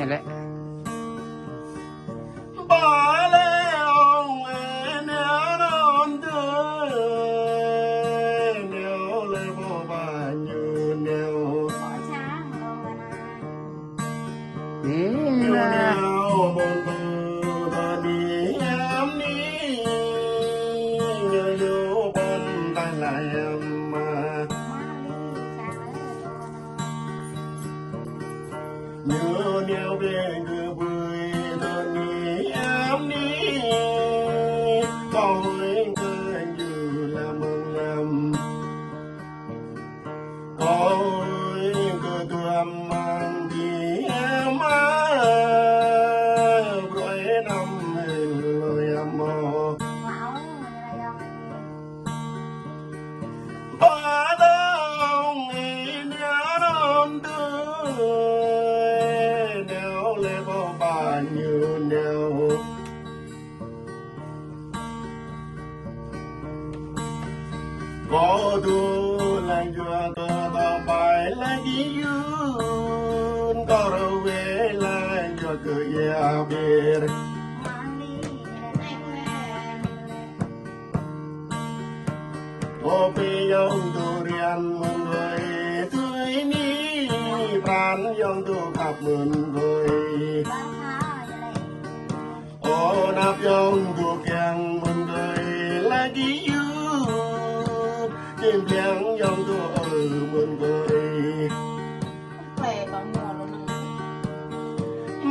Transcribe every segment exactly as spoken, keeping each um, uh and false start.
Lĕ. Ba lĕ ong ơi, neo non tơi, neo lĕ pô ba ñu neo. Ih, ñu neo ƀôn ƀu tơ ni am ni, ñu lu ƀôn tai la am ma. Ñu neo ƀing gơ̆ ƀơi tơ ni am ni, kâo hơi kơ ñu la mơ̆ng lăm. Kâo hơi kơ tuăm măng di am a, brơi năm hơi lơi am mô. Ba dong ih neo non tơi, neo lĕ pô ba ñu neo. Kâo dŏ lăng jua kơ tơpai lagi yun, kâo rơwe lăng jua kơ ia ƀir. Ơ pô yŏng dŏ rian mơ̆ng gơ̆ tui ni, pran yŏng dŏ khăp mơ̆ng gơ̆. Ơ năp yŏng dŏ kiăng mơ̆ng gơ̆ lagi yun, kim biang yŏng dŏ ơ mơ̆ng gơ̆.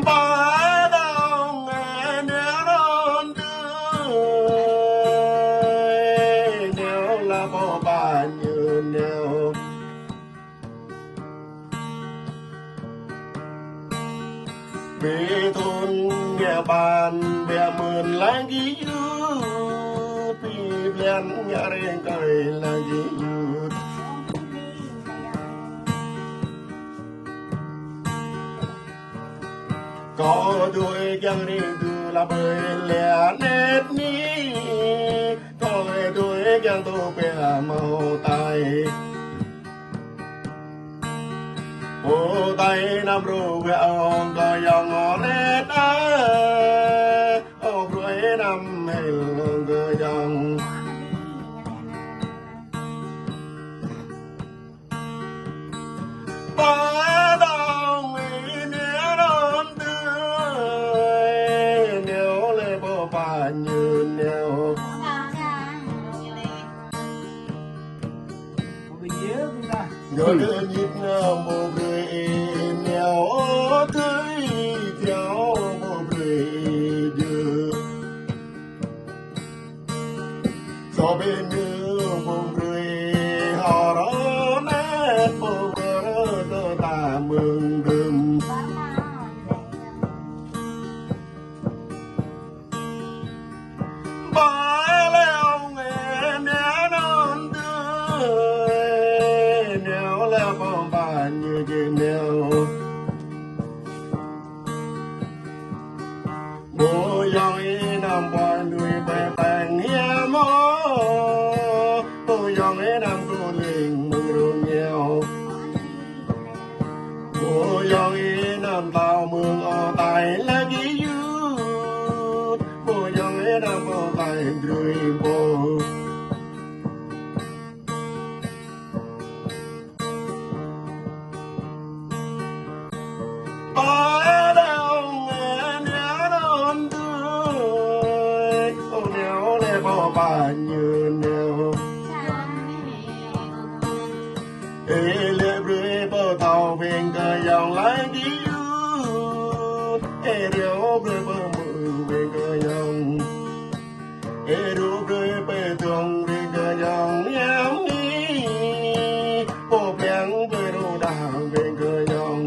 Ba dong ih neo non tơi, neo lĕ pô ba ñu neo. Ƀing thun ngă ƀan ƀe mơ̆n lagi yut, ƀing blan ngă reng kơi lagi yut. Kâo dui kiăng ri du la ƀơi lĕ anet ni, kâo dui kiăng tŭ pia mơ̆ hơtai. Hơtai năm ru wĕ ong kơ yŏng anet a, ơ brơi năm hil ong kơ yŏng. Ba dong ih neo non tơi, neo lĕ pô ba ñu neo. Gơ̆ dơ̆ ñit neo ƀu brơi neo tơi, neo ƀu brơi dơ̆. Sô ƀing ñu ƀu brơi hơr anet pô brơi tơ ta mơ̆ng gơ̆m. Ba lĕ ong ih neo non tơi, neo lĕ pô ba ñu jing neo. Ƀu yŏng ih năm ƀơi lui ƀơi peng hiam ôh, ƀu yŏng ih năm kơling mơ̆ng rơngiao. Ƀu yŏng ih năm tao mơ̆ng hơtai lagi yut, ƀu yŏng ih năm hơtai drơi ƀô̆. Ba dong ih neo non tơi, ơ neo lĕ pô ba ñu neo. Ih lĕ brơi pơtao ƀing gơ̆ yŏng lagi yut, ih reo brơi pơmư̆ ƀing gơ̆ yŏng. Ih rŭ brơi pơdơ̆ng ƀing gơ̆ yŏng hiam ni, pô pliăng brơi rŭ đah ƀing gơ̆ yŏng.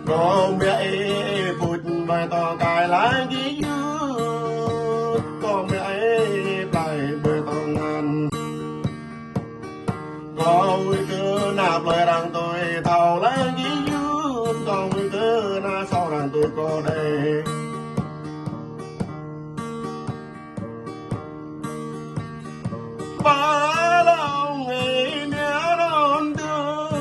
Kâo mă ih pŭt ƀơi tơkai lagi yut, kâo mă ih plai ƀơi tơngan. Kâo ƀu tơ nă plơi arăng tui thâo lagi yut, kâo ƀu tơ nă sâo arăng tui kâo đơi. Ba lĕ ong ih neo non tơi,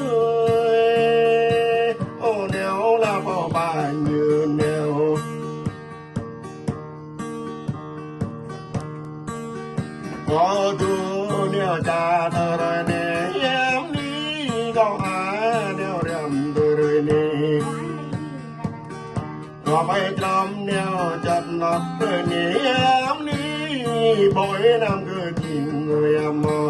Kâo tŭ nao čar tơrơi anai, hiam ni kâo hă nao răm tơrơi anai. Kâo ƀai čăm nao čăt nao tơrơi anai, hiam ni ƀơi anăm kơ jing người mơ.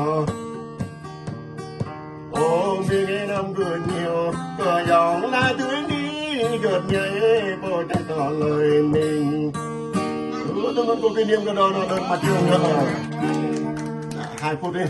Ơ, ƀing anăm kơ ñu, kơ yong la tui ni, gơ̆t ñai, ƀơi tơlơi ming. Ơ, tơmăn kơ kỷ niệm kơ đo nao đơ̆t mă čơng nao. Hai phút đi.